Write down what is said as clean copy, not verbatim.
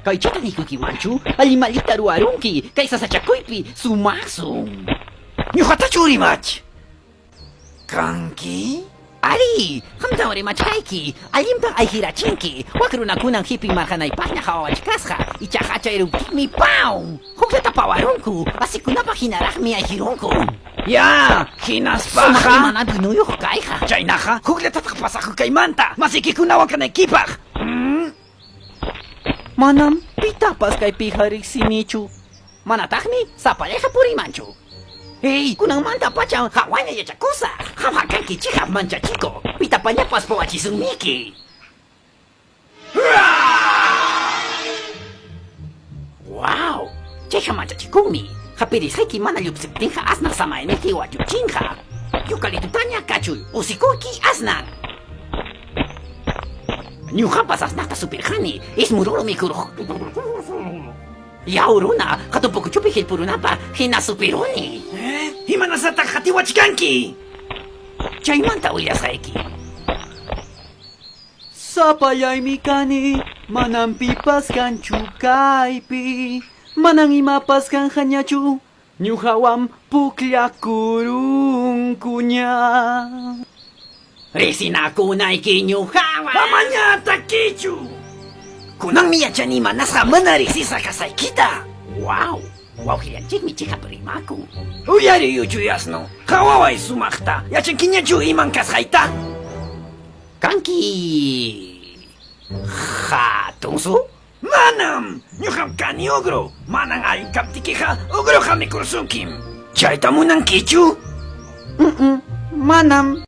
Kaychata nikuykimanchu? Allin mallita ruwarunki kay sasachakuypi sumaqsun. Ñuqatachu rimach kanki? Ari, qamtam rimachkayki. Allintam ayqirachinki. Wak runakunam hipin marqanaypaqña qawawachkasqa. Ichaqa chayruptinmi paw! Hukllata pawarunku. Asikunapaq hinaraqmi ayqirunku. Ya, hinaspaqa. Sumaq imana vinuyuq kayqa. Chaynaqa, hukllatataq pasakuy kaymanta, masiykikunawan kanaykipaq. Manam pitapas kaypiqa riqsinichu. Manataqmi sapallayqa puriymanchu. Ey, kunanmanta pacham hawaña yachakusaq. Qamqa kanki chiqap manchachikuq. Pitapañapas pawachisunmiki. Wow! Chayqa manchachikunmi. Hapirisqayki mana llupsiptinqa asnaq samayniyki wachuchinqa. Yucalitutaña kachuy, usikuyki asnan. Ñuqapas asnaqta supirqani, ismururu mikurq. Yaw runa, hatun pukuchupi hillpurunapaq hina supiruni. Eh? Imanasqataq qatiwachkanki? Chaymanta willasqayki. Sapallaymi kani, manam pipas kanchu kaypi, manam imapas kanqañachu, ñuqawan pukllakurunkuña. Riqsinakunayki ñuqawan. Amaña takichu. Kunanmi yachani imanasqa mana riqsisqa kasqaykita. Wow! Wawqillanchikmi chiqap rimakun. Uyariy uchuy asno, qawaway sumaqta, yachankiñachu iman kasqayta? Kanki hatunsu? Manam! Ñuqam kani ogro. Manan allin kaptikiqa ogroqa mikursunkim. Chayta munankichu? Manam.